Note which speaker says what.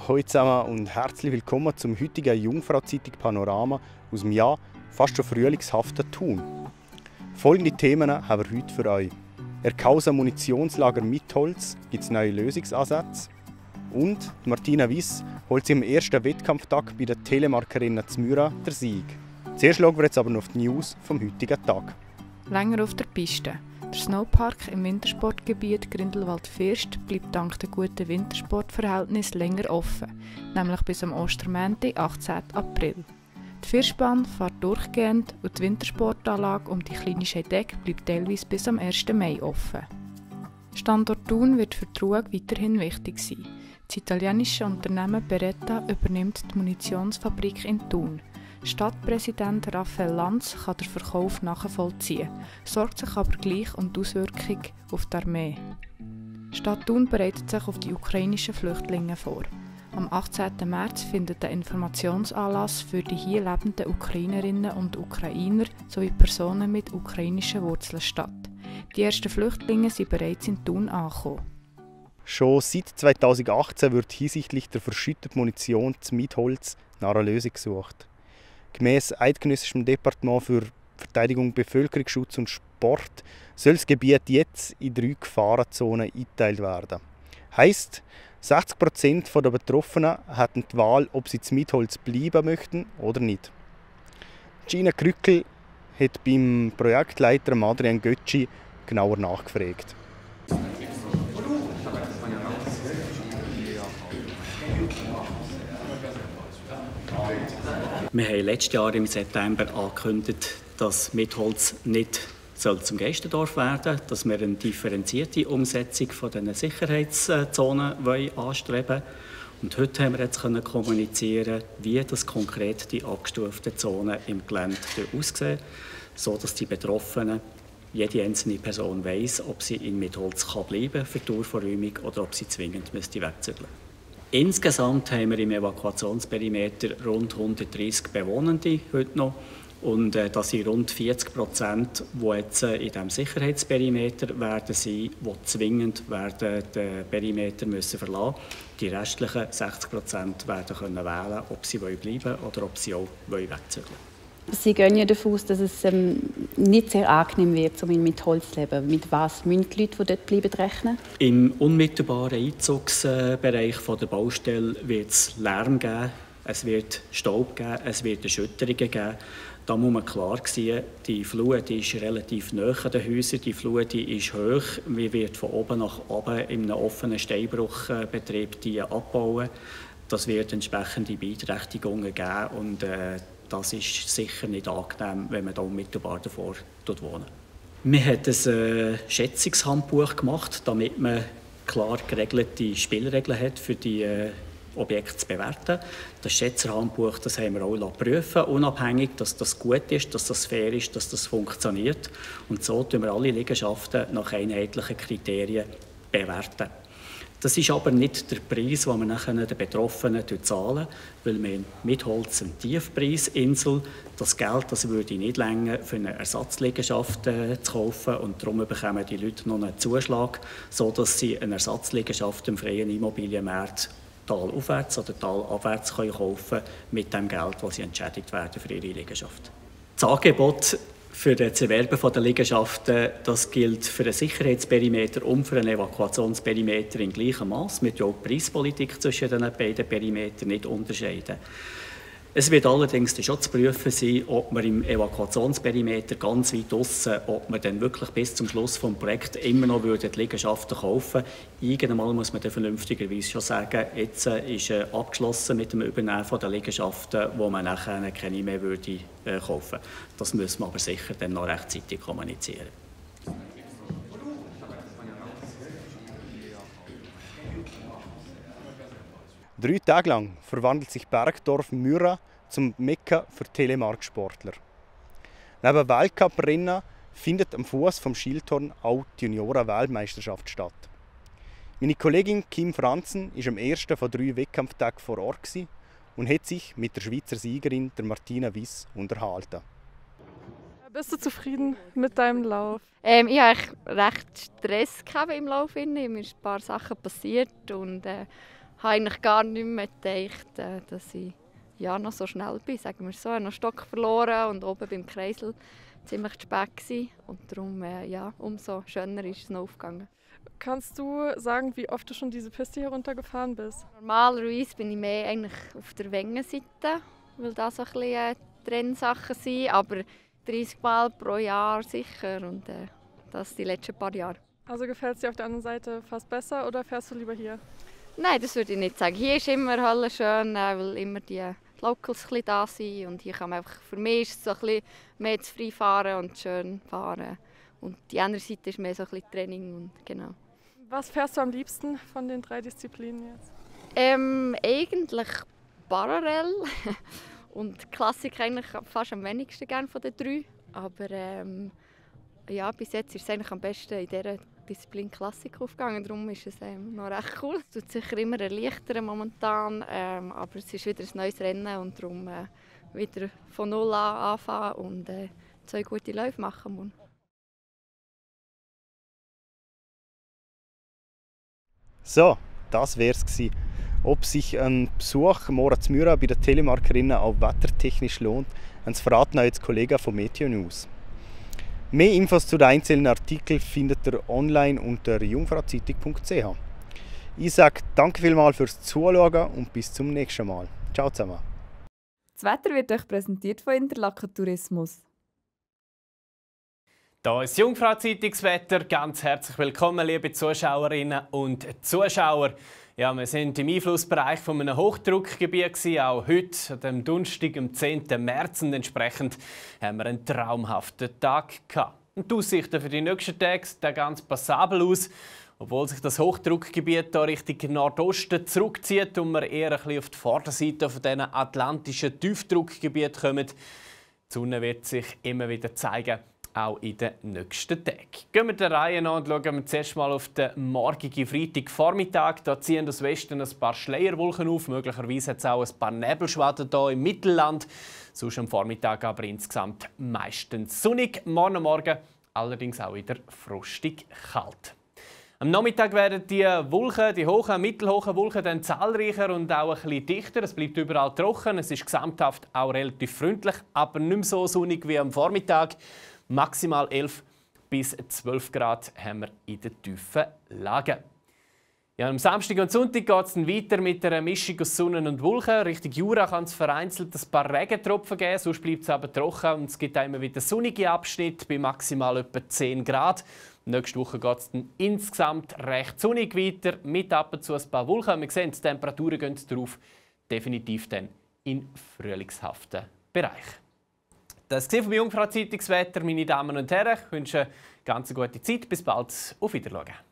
Speaker 1: hallo zusammen und herzlich willkommen zum heutigen Jungfrau-Zeitung Panorama aus dem Jahr fast schon frühlingshaften Thun. Folgende Themen haben wir heute für euch. Erkausa Munitionslager Mitholz gibt es neue Lösungsansätze. Und Martina Wiss holt sich am ersten Wettkampftag bei der Telemarkerinnen Zmyra den Sieg. Zuerst schauen wir jetzt aber noch auf die News vom heutigen Tag.
Speaker 2: Länger auf der Piste. Der Snowpark im Wintersportgebiet Grindelwald-First bleibt dank der guten Wintersportverhältnisse länger offen, nämlich bis am Ostermänti, 18. April. Die Firstbahn fährt durchgehend und die Wintersportanlage um die kleine Scheidegg bleibt teilweise bis am 1. Mai offen. Standort Thun wird für die Ruhe weiterhin wichtig sein. Das italienische Unternehmen Beretta übernimmt die Munitionsfabrik in Thun. Stadtpräsident Raphael Lanz kann den Verkauf nachvollziehen, sorgt sich aber gleich um die Auswirkungen auf die Armee. Die Stadt Thun bereitet sich auf die ukrainischen Flüchtlinge vor. Am 18. März findet ein Informationsanlass für die hier lebenden Ukrainerinnen und Ukrainer sowie Personen mit ukrainischen Wurzeln statt. Die ersten Flüchtlinge sind bereits in Thun angekommen.
Speaker 1: Schon seit 2018 wird hinsichtlich der verschütteten Munition zu Mitholz nach einer Lösung gesucht. Gemäss Eidgenössischem Departement für Verteidigung, Bevölkerungsschutz und Sport soll das Gebiet jetzt in 3 Gefahrenzonen eingeteilt werden. Heisst, 60% der Betroffenen hätten die Wahl, ob sie zu Mitholz bleiben möchten oder nicht. Gina Krückel hat beim Projektleiter Adrian Götschi genauer nachgefragt.
Speaker 3: Wir haben letztes Jahr im September angekündigt, dass Mitholz nicht zum Geisterdorf werden soll, dass wir eine differenzierte Umsetzung von diesen Sicherheitszonen anstreben wollen. Und heute haben wir jetzt kommunizieren, wie das konkret die abgestuften Zonen im Gelände aussehen, sodass die Betroffenen, jede einzelne Person weiss, ob sie in Mitholz bleiben kann für die Dauerverräumung oder ob sie zwingend wegzügeln müsste. Insgesamt haben wir im Evakuationsperimeter rund 130 Bewohnende heute noch. Und das sind rund 40%, die jetzt in diesem Sicherheitsperimeter werden sein, die zwingend werden den Perimeter müssen verlassen müssen. Die restlichen 60% werden können wählen, ob sie bleiben wollen oder ob sie auch wegzügeln wollen.
Speaker 4: Sie gehen ja davon aus, dass es nicht sehr angenehm wird, um mit Holz zu leben. Mit was müssen die Leute, die dort bleiben, rechnen?
Speaker 3: Im unmittelbaren Einzugsbereich der Baustelle wird es Lärm geben, es wird Staub geben, es wird Erschütterungen geben. Da muss man klar sehen, die Flut ist relativ nahe an den Häusern, die Flut ist hoch. Man wird von oben nach unten in einem offenen Steinbruchbetrieb die abbauen. Das wird entsprechende Beeinträchtigungen geben und das ist sicher nicht angenehm, wenn man da unmittelbar davor wohnt. Wir haben ein Schätzungshandbuch gemacht, damit man klar geregelte Spielregeln hat, für die Objekte zu bewerten. Das Schätzerhandbuch, das haben wir auch prüfen, unabhängig, dass das gut ist, dass das fair ist, dass das funktioniert. Und so bewerten wir alle Liegenschaften nach einheitlichen Kriterien bewerten. Das ist aber nicht der Preis, den wir nachher den Betroffenen zahlen, weil wir in Mitholz eine Tiefpreisinsel. Das Geld das würde nicht reichen, für eine Ersatzliegenschaft zu kaufen und darum bekommen die Leute noch einen Zuschlag, sodass sie eine Ersatzliegenschaft im freien Immobilienmarkt talaufwärts oder talabwärts kaufen können mit dem Geld, das sie entschädigt werden für ihre Liegenschaft. Das Angebot für das Erwerben der Liegenschaften, das gilt für einen Sicherheitsperimeter und für einen Evakuationsperimeter in gleichem Maß. Wir unterscheiden auch die Preispolitik zwischen den beiden Perimetern nicht unterscheiden. Es wird allerdings schon zu prüfen sein, ob man im Evakuationsperimeter ganz weit aussen, ob man dann wirklich bis zum Schluss des Projekts immer noch die Liegenschaften kaufen würde. Irgendwann muss man dann vernünftigerweise schon sagen, jetzt ist abgeschlossen mit dem Übernehmen der Liegenschaften, wo man nachher keine mehr kaufen würde. Das müssen wir aber sicher dann noch rechtzeitig kommunizieren.
Speaker 1: 3 Tage lang verwandelt sich Bergdorf Myra zum Mekka für Telemark-Sportler. Neben Weltcup-Rennen findet am Fuß vom Schildhorn auch die Junioren-Weltmeisterschaft statt. Meine Kollegin Kim Franzen war am ersten von 3 Wettkampftagen vor Ort und hat sich mit der Schweizer Siegerin der Martina Wiss unterhalten.
Speaker 5: Bist du zufrieden mit deinem Lauf?
Speaker 6: Ich hatte recht Stress im Lauf. Mir sind ein paar Sachen passiert und habe eigentlich gar nicht mehr gedacht, dass ich noch so schnell bin. Sagen wir so. Ich habe noch einen Stock verloren und oben beim Kreisel ziemlich spät gewesen. Und darum, umso schöner ist es noch aufgegangen.
Speaker 5: Kannst du sagen, wie oft du schon diese Piste hier runtergefahren bist?
Speaker 6: Normalerweise bin ich mehr eigentlich auf der Wengenseite, weil das so ein bisschen Trennsachen sind. Aber 30 Mal pro Jahr sicher und das die letzten paar Jahre.
Speaker 5: Also gefällt es dir auf der anderen Seite fast besser oder fährst du lieber hier?
Speaker 6: Nein, das würde ich nicht sagen. Hier ist immer schön, weil immer die Locals ein bisschen da sind. Und hier kann man einfach, für mich ist es so ein bisschen mehr zu frei fahren und schön fahren. Und die andere Seite ist mehr so ein bisschen Training. Und genau.
Speaker 5: Was fährst du am liebsten von den 3 Disziplinen jetzt?
Speaker 6: Eigentlich parallel. Und Klassik eigentlich fast am wenigsten gerne von den 3. Aber bis jetzt ist es eigentlich am besten in dieser Disziplin Klassik aufgegangen. Darum ist es noch recht cool. Es tut sicher immer erleichtern momentan, aber es ist wieder ein neues Rennen und darum wieder von Null an anfangen und 2 gute Läufe machen muss.
Speaker 1: So, das wär's gsi. Ob sich ein Besuch Moraz Myra bei den Telemarkerinnen auch wettertechnisch lohnt, verraten jetzt Kollegen von Meteo News. Mehr Infos zu den einzelnen Artikeln findet ihr online unter jungfrauzeitung.ch. Ich sage danke vielmals fürs Zuschauen und bis zum nächsten Mal. Ciao zusammen.
Speaker 7: Das Wetter wird euch präsentiert von Interlaken Tourismus.
Speaker 8: Hier ist Jungfrau-Zeitungswetter. Ganz herzlich willkommen, liebe Zuschauerinnen und Zuschauer. Ja, wir sind im Einflussbereich von einem Hochdruckgebiet, auch heute, an dem Donnerstag, am 10. März. Und entsprechend haben wir einen traumhaften Tag gehabt. Und die Aussichten für die nächsten Tage sehen ganz passabel aus. Obwohl sich das Hochdruckgebiet hier Richtung Nordosten zurückzieht und wir eher ein bisschen auf die Vorderseite von diesen atlantischen Tiefdruckgebieten kommen. Die Sonne wird sich immer wieder zeigen, auch in den nächsten Tagen. Gehen wir der Reihe nach und schauen wir zuerst mal auf den morgigen Freitagvormittag. Da ziehen aus Westen ein paar Schleierwolken auf. Möglicherweise hat es auch ein paar Nebelschwaden hier im Mittelland. Sonst am Vormittag aber insgesamt meistens sonnig. Morgen allerdings auch wieder frostig kalt. Am Nachmittag werden die Wolken, die hohen, mittelhohen Wolken dann zahlreicher und auch ein bisschen dichter. Es bleibt überall trocken. Es ist gesamthaft auch relativ freundlich, aber nicht mehr so sonnig wie am Vormittag. Maximal 11 bis 12 Grad haben wir in den tiefen Lagen. Ja, am Samstag und Sonntag geht es dann weiter mit einer Mischung aus Sonne und Wolken. Richtung Jura kann es vereinzelt ein paar Regentropfen geben, sonst bleibt es aber trocken und es gibt auch immer wieder sonnige Abschnitte bei maximal etwa 10 Grad. Nächste Woche geht es dann insgesamt recht sonnig weiter, mit ab und zu ein paar Wolken. Wir sehen, die Temperaturen gehen darauf definitiv dann in frühlingshaften Bereich. Das war vom Jungfrau Zeitungswetter, meine Damen und Herren. Ich wünsche eine ganz gute Zeit. Bis bald. Auf Wiedersehen.